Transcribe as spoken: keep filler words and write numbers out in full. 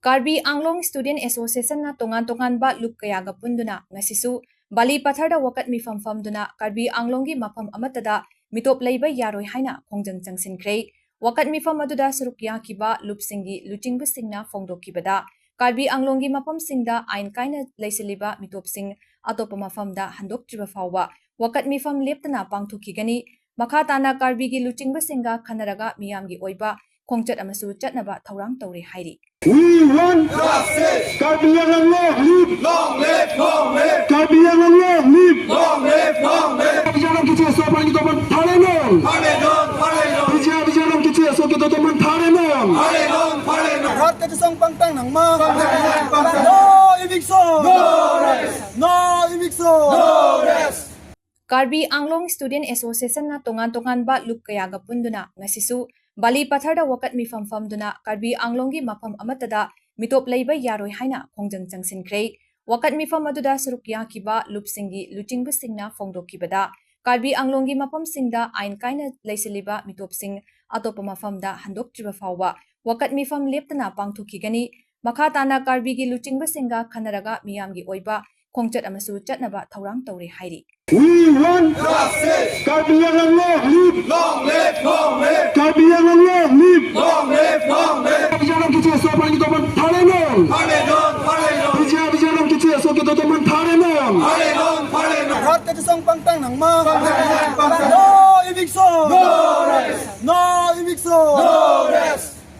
ꯀꯥꯔꯕꯤ Anglong student ꯑꯦꯁꯣꯁꯤꯌꯦꯁꯟꯅ ꯇꯣꯉꯥꯟ ꯇꯣꯉꯥꯟꯕ ꯂꯨꯞ ꯀꯌꯥꯒ ꯄꯨꯟꯗꯨꯅ ꯉꯁꯤꯁꯨ ꯕꯥꯂꯤ ꯄꯊꯔꯗ ꯋꯥꯀꯠ ꯃꯤꯐꯝ ꯐꯝꯗꯨꯅ ꯀꯥꯔꯕꯤ ꯑꯥꯡꯂꯣꯡꯒꯤ ꯃꯐꯝ ꯑꯃꯠꯇꯗ ꯃꯤꯇꯣꯞ ꯂꯩꯕ ꯌꯥꯔꯣꯏ ꯍꯥꯏꯅ ꯈꯣꯡꯖꯪ ꯆꯪꯁꯤꯟꯈ꯭ꯔꯦ꯫ ꯋꯥꯀꯠ ꯃꯤꯐꯝ ꯑꯗꯨꯗ ꯁꯔꯨꯛ ꯌꯥꯈꯤꯕ ꯂꯨꯞꯁꯤꯡꯒꯤ ꯂꯨꯆꯤꯡꯕꯁꯤꯡꯅ ꯐꯣꯡꯗꯣꯛꯈꯤꯕꯗ, ꯀꯥꯔꯕꯤ ꯑꯥꯡꯂꯣꯡꯒꯤ ꯃꯐꯝꯁꯤꯡꯗ ꯑꯥꯏꯟ ꯀꯥꯏꯅ ꯂꯩꯁꯤꯜꯂꯤꯕ ꯃꯤꯇꯣꯞꯁꯤꯡ ꯑꯇꯣꯞꯄ ꯃꯐꯝꯗ ꯍꯟꯗꯣꯛꯇ꯭ꯔꯤꯕ ꯐꯥꯎꯕ ꯋꯥꯀꯠ ꯃꯤꯐꯝ ꯂꯦꯞꯇꯅ ꯄꯥꯡꯊꯣꯛꯈꯤꯒꯅꯤ꯫ ꯃꯈꯥ ꯇꯥꯅ ꯀꯥꯔꯕꯤꯒꯤ ꯂꯨꯆꯤꯡꯕꯁꯤꯡꯒ ꯈꯟꯅꯔꯒ ꯃꯤꯌꯥꯝꯒꯤ ꯑꯣꯏꯕ ꯈꯣꯡꯆꯠ ꯑꯃꯁꯨ ꯆꯠꯅꯕ ꯊꯧꯔꯥꯡ ꯇꯧꯔꯦ ꯍꯥꯏꯔꯤ꯫ We want justice. Karbi Anglong long live. Long live, long live. Karbi Anglong long live. Long live, long live. Karbi Anglong kichi eso pani to man thare non. Thare non, thare non. Karbi Anglong kichi eso kito to man thare non. Thare non, thare non. Bharat ka chisong pangtang nangma. No eviction. No rest. No eviction. No rest. Karbi Anglong student ꯑꯦꯁꯣꯁꯤꯌꯦꯁꯟꯅ ꯇꯣꯉꯥꯟ ꯇꯣꯉꯥꯟꯕ ꯂꯨꯞ ꯀꯌꯥꯒ ꯄꯨꯟꯗꯨꯅ ꯉꯁꯤꯁꯨ ꯕꯥꯂꯤ ꯄꯊꯔꯗ ꯋꯥꯀꯠ ꯃꯤꯐꯝ ꯐꯝꯗꯨꯅ ꯀꯥꯔꯕꯤ ꯑꯥꯡꯂꯣꯡꯒꯤ ꯃꯐꯝ ꯑꯃꯠꯇꯗ ꯃꯤꯇꯣꯞ ꯂꯩꯕ ꯌꯥꯔꯣꯏ ꯍꯥꯏꯅ ꯈꯣꯡꯖꯪ ꯆꯪꯁꯤꯟꯈ꯭ꯔꯦ꯫ ꯋꯥꯀꯠ ꯃꯤꯐꯝ ꯑꯗꯨꯗ ꯁꯔꯨꯛ ꯌꯥꯈꯤꯕ ꯂꯨꯞꯁꯤꯡꯒꯤ ꯂꯨꯆꯤꯡꯕꯁꯤꯡꯅ ꯐꯣꯡꯗꯣꯛꯈꯤꯕꯗ, ꯀꯥꯔꯕꯤ ꯑꯥꯡꯂꯣꯡꯒꯤ ꯃꯐꯝꯁꯤꯡꯗ ꯑꯥꯏꯟ ꯀꯥꯏꯅ ꯂꯩꯁꯤꯜꯂꯤꯕ ꯃꯤꯇꯣꯞꯁꯤꯡ ꯑꯇꯣꯞꯄ ꯃꯐꯝꯗ ꯍꯟꯗꯣꯛꯇ꯭ꯔꯤꯕ ꯐꯥꯎꯕ ꯋꯥꯀꯠ ꯃꯤꯐꯝ ꯂꯦꯞꯇꯅ ꯄꯥꯡꯊꯣꯛꯈꯤꯒꯅꯤ꯫ ꯃꯈꯥ ꯇꯥꯅ ꯀꯥꯔꯕꯤꯒꯤ ꯂꯨꯆꯤꯡꯕꯁꯤꯡꯒ ꯈꯟꯅꯔꯒ ꯃꯤꯌꯥꯝꯒꯤ ꯑꯣꯏꯕ ꯈꯣꯡꯆꯠ ꯑꯃꯁꯨ ꯆꯠꯅꯕ ꯊꯧꯔꯥꯡ ꯇꯧꯔꯦ ꯍꯥꯏꯔꯤ꯫ We want justice. Karbi Anglong long live. Long live, long live. Karbi Anglong long live. Long live, long live. Karbi Anglong kichi eso pani to man thare non. Thare non, thare non. Karbi Anglong kichi eso kito to man thare non. Thare non, thare non. Bharat ka chisong pangtang nangma. No eviction. No rest. No eviction. No rest.